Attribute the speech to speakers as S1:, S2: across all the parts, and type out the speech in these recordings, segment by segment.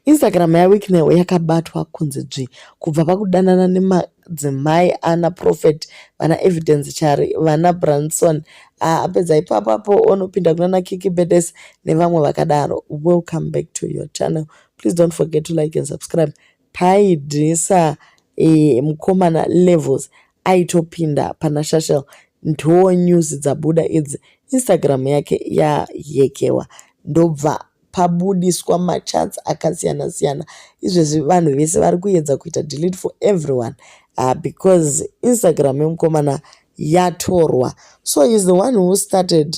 S1: Instagram yaWicknell yakabatwa kunzi dzvi kubva pakudanana nemadzimai ana Prophet, vana Evidence Chari, vana Branson. Apedza ipapapo onopinda kunana Kiki Badass nevamwe vakadaro. Welcome back to your channel. Please don't forget to like and subscribe. Paidhisa mukomana Levels aitopinda pana Shashel. Ndo news dzabuda idzi. Instagram yake yahekewa ndobva pabudiswa machats akasiyana siyana. Izvezvi vanhu vese vari kuedza kuita delete for everyone because Instagram yemukomana yatorwa. So he is the one who started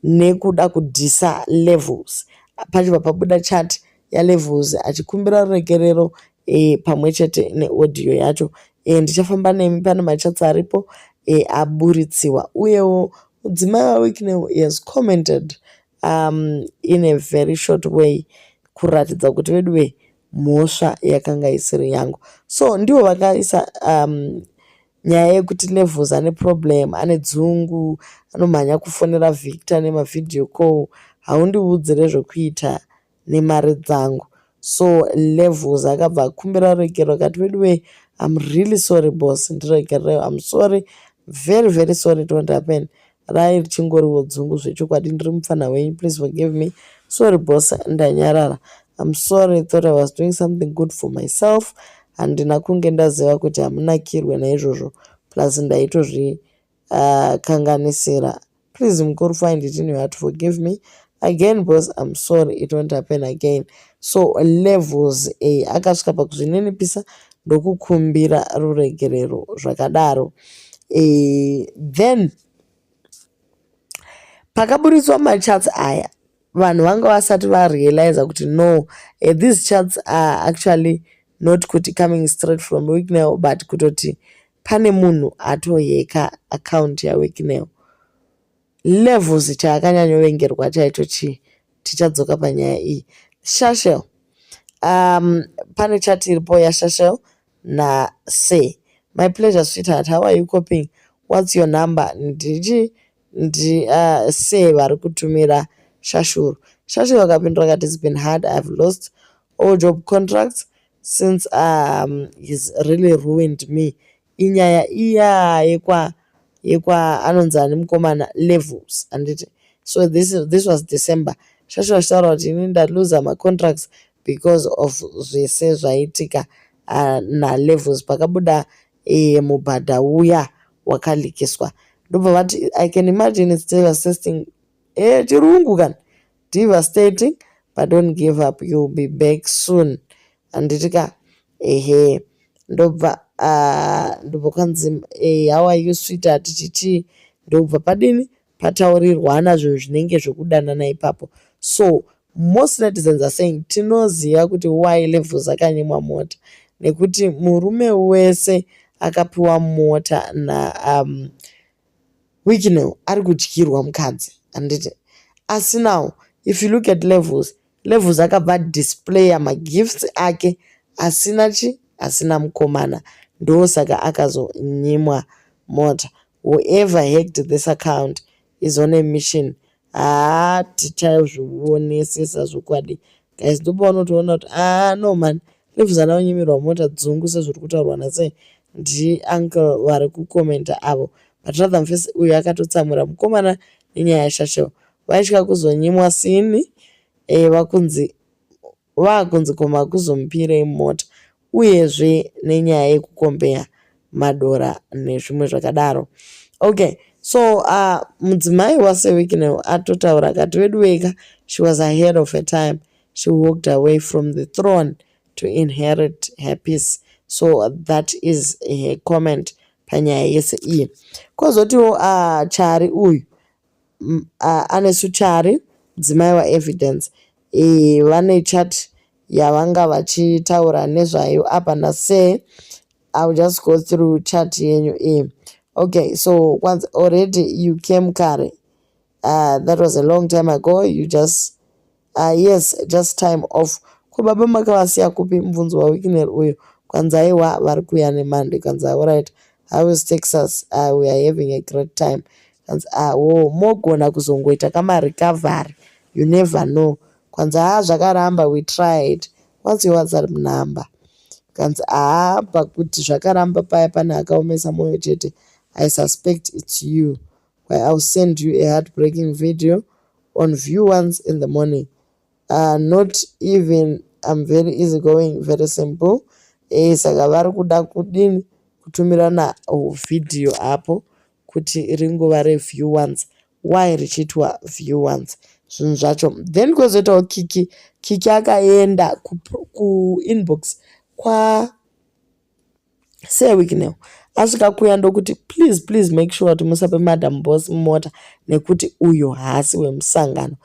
S1: nekuda kudhisa Levels. Pachibva pabuda chat yaLevels achikumbira ruregerero pamwe chete neaudio yacho. Ndichafamba nemi pane machats aripo aburitsiwa. Uyewo mudzimai waWicknell has commented in a very short way kuratidza kuti veduwe mhosva yakanga isiri yangu. So ndivo vakaisa nyaya yekuti Levels ane problem, ane dzungu, anomhanya kufonera Victor nemavideo call. Haundiudzire zvekuita nemari dzangu. So Levels akabva akumbira ruregerero akati, "Veduwe, I'm really sorry boss, ndiregererewo. I'm sorry, very very sorry, it won't happen. Rai richingoriwo dzungu zvechokwadi, ndiri mupfana wenyu, please forgive me. Sorry boss, ndanyarara. I'm sorry, thought I was doing something good for myself. Handina kunge ndaziva kuti hamunakirwe naizvozvo, plus ndaitozvikanganisira. Please mukuru, find it in your heart to forgive me. Again boss, I'm sorry, it won't happen again." So Levels akasvika pakuzvininipisa ndokukumbira ruregerero zvakadaro. Then pakaburitswa machats aya, vanhu vanga vasati varealiza kuti no, these chats are actually not kuti coming straight from Wicknell, but kutoti pane munhu atoheka account yaWicknell. Levels chaakanyanyovengerwa chaicho chii? Tichadzoka panyaya iyi. Shashel, pane chat iripo yaShashel naSir. "My pleasure sweetheart, how are you coping? What's your number?" Ndichi ndi Sir vari kutumira Shashuru. Shashuru akapindura akati, "It's been hard. I've lost all job contracts since he's really ruined me." Inyaya iya yekwa anonzi ani mukomana Levels, handiti? So this was December. Shashu achitaura kuti ini ndaluza macontracts because of zvese zvaitika naLevels pakabuda mubhadha uya wakalikiswa. Ndobva vati, "I can imagine it's devastating." Chirungu kana devastating, but don't give up, you'll be back soon, handiti ka? Ehe, ndobva ndobva kwanzi, "How are you sweetheart?" Chichii, ndobva padini pataurirwana zvinhu zvinenge zvekudanana ipapo. So most netizens are saying tinoziva kuti why Levels akanyimwa mota, nekuti murume wese akapiwa mota na Wicknell ari kudyirwa mukadzi, handiti? Asi now if you look at Levels, Levels akabva displaya magifts ake asina chi asina mukomana, ndosaka akazonyimwa mota. Whoever hacked this account is on a mission. Haa, tichazvionesesa zvokwadi guys. Ndopaunotoona kuti aa, no man, Levels haana kunyimirwa mota dzungu sezviri kutaurwa nasei ndiuncle vari kukomenta avo, but rather mufesi uyu akatotsamwira mukomana nenyaya yaShashel. Vaitya kuzonyimwa sini vakunzi vakunzi ko makuzomupirei mota, uyezve nenyaya yekukombeya madora nezvimwe zvakadaro. Okay, so mudzimai waSir Wicknell atotaura akati, "Vedu vega, she was ahead of her time. She walked away from the throne to inherit her peace." So that is her comment panyaya yese iyi. Kwozotiwo Chari uyu, Anesu Chari, mudzimai waEvidence, vane chat yavanga vachitaura nezvayo apa naSir. I will just go through chat yenyu iyi. Okay, so kwanzi, "Already you came kare. That was a long time ago. You just yes, just time off. Ko baba makavasiya kupi?" Mubvunzo waWicknell uyu. Kwanzi, "Aiwa, vari kuuya neMonday." Kwanzi, "Alright, how is Texas?" "We are having a great time." Kanzi, "Awo mogona kuzongoita kamarecovery, you never know." Kwanzi haa zvakaramba we tried. What's your WhatsApp number? Kanzi haa pakuti zvakaramba paya pane akaomesa mwoyo chete. I suspect it's you. Why I'll send you a heartbreaking video on view once in the morning. Not even I'm very easy going, very simple. Saka vari kuda kudini kutumirana vhidhiyo apo kuti ringova review once. Why richiitwa view once zvinhu zvacho? Then kwozoitawo Kiki. Kiki akaenda kuinbox kwa Sir Wicknell. Asvika kuya ndokuti please, please make sure kuti musape Madam Boss mota nekuti uyo haasi wemusangano.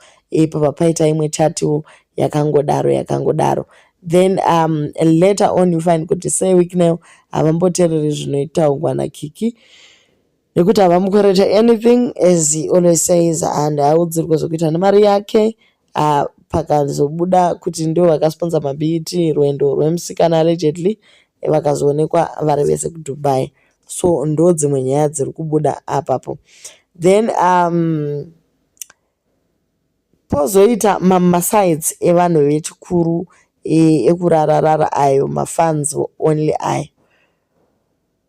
S1: Pabva paita imwe chatiwo yakangodaro yakangodaro. Then later on you find kuti Sir Wicknell havamboteereri zvinotaurwa naKiki nekuti havamukwereta anything as he always says and haudzirwe zvokuita nemari yake. Pakazobuda kuti ndivo vakasponsor maBET rwendo rwemusikana allegedly vakazoonekwa vari vese kuDubai. So ndo dzimwe nyaya dziri kubuda apapo. Then pozoita masides evanhu vechikuru ekurararara ayo mafans only ayo.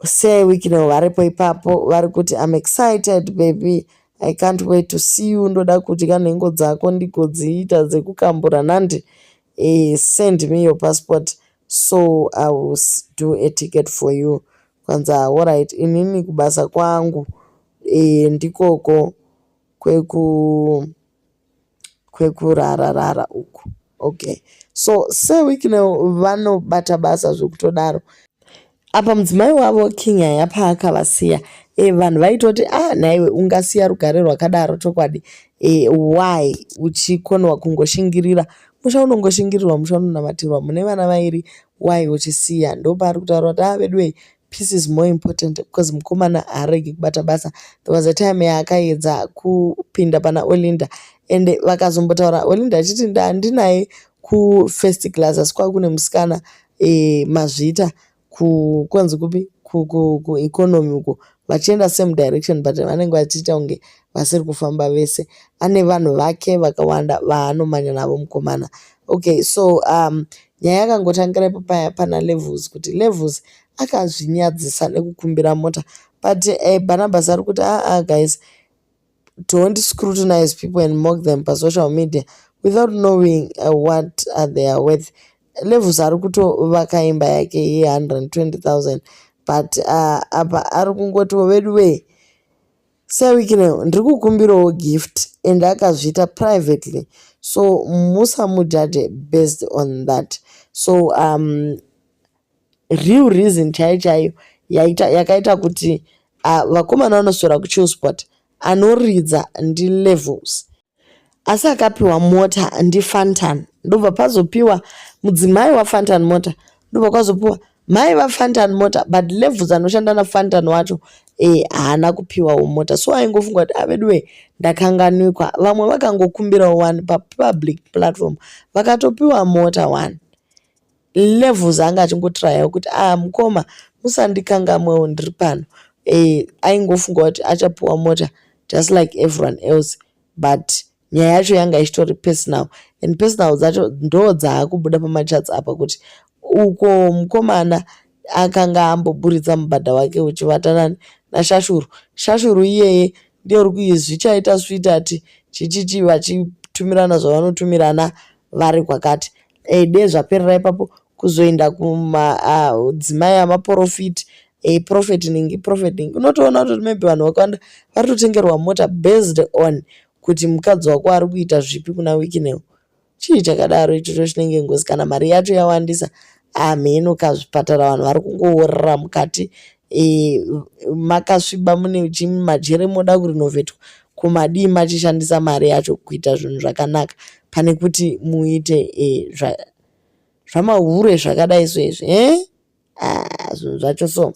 S1: Sir Wicknell varipo ipapo vari kuti I'm excited baby I can't wait to see you ndoda kudya nhengo dzako ndigodziita dzekukambura nhandi send me your passport so I will do a ticket for you. Kwanzi alright inini kubasa kwangu ndikoko kwekurararara uku. Okay. So Sir Wicknell vanobata basa zvekutodaro. Apa mudzimai wavo King Yaya paakavasiya vanhu vaitoti ah nhaiwe ungasiya rugare rwakadaro chokwadi why uchikonwa kungoshingirira musha unongoshingirirwa musha unonamatirwa mune vana vairi why uchisiya ndopaari kutaura kuti ah veduwe peace is more important because mukomana haaregi kubata basa there was a time yaakaedza kupinda pana Olinda ende vakazombotaura Olinda achiti handinaye kufirst class asi kwava kune musikana mazvita kwanzi kupi kueconomy uko vachienda same direction but vanenge vachiita kunge vasiri kufamba vese ane vanhu vake vakawanda vaanomanya navo mukomana okay so nyaya yakangotangira ipo paya pana Levels kuti Levels akazvinyadzisa nekukumbira mota but Barnabas ari kuti aa guys don't scrutinize people and mock them pasocial media without knowing what they are worth Levels ari kutovaka imba yake ye120 000 but apa ari kungotiwo vedu wee Sir Wicknell ndiri kukumbirawo gift and akazviita privately so musamujudge based on that so real reason chaiyo chaiyo yakaita kuti vakomana vanoswera kuChillspot anoridza ndiLevels asi akapiwa mota ndiFantan ndobva pazopiwa mudzimai waFantan mota ndobva kwazopiwa mai vaFantan mota but Levels anoshanda naFantan wacho haana kupiwawo mota so aingofunga kuti aveduwe ndakanganikwa vamwe vakangokumbirawo one papublic platform vakatopiwa mota one Levels anga achingotryawo kuti ah mukoma musandikangamwewo ndiri pano aingofunga kuti achapiwa mota just like everyone else but nyaya yacho yanga ichitori personal and personal dzacho ndo dzaakubuda pamachats apa kuti uko mukomana akanga amboburitsa mubhadha wake uchivatana naShashuru. Shashuru iyeye ndiye uri kuizvichaita sweetheart chichichi vachitumirana zvavanotumirana vari kwakati. Dei zvaperera ipapo kuzoenda kumadzimai amaporofiti prophet ningi prophet ningi. Unotoona kuti maybe vanhu vakawanda vari kutotengerwa mota based on kuti mukadzi wako ari kuita zvipi kuna Wicknell. Chii chakadaro ichocho chinenge ngozi kana mari yacho yawandisa hamheno kazvipatara vanhu vari kungoorera mukati makasviba mune majere moda kurinovhetwa ko madii machishandisa mari yacho kuita zvinhu zvakanaka pane kuti muite zvamahure zvakadai so izvi zvinhu zvacho so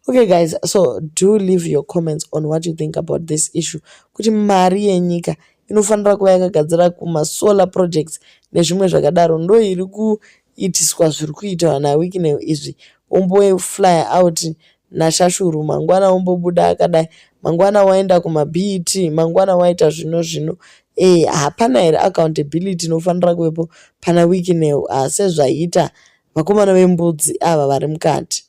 S1: okay guys so do leave your comments on what you think about this issue kuti mari yenyika inofanira kuva yakagadzira kumasolar projects nezvimwe zvakadaro ndo iri kuitiswa zviri kuitwa naWicknell izvi ombofly out naShashuru mangwana ombobuda akadai Mangwana waenda kumaBET, mangwana waita zvino zvino. Hapana here accountability inofanira kuvepo pana Wicknell sezvaiita vakomana vembudzi ava vari mukati?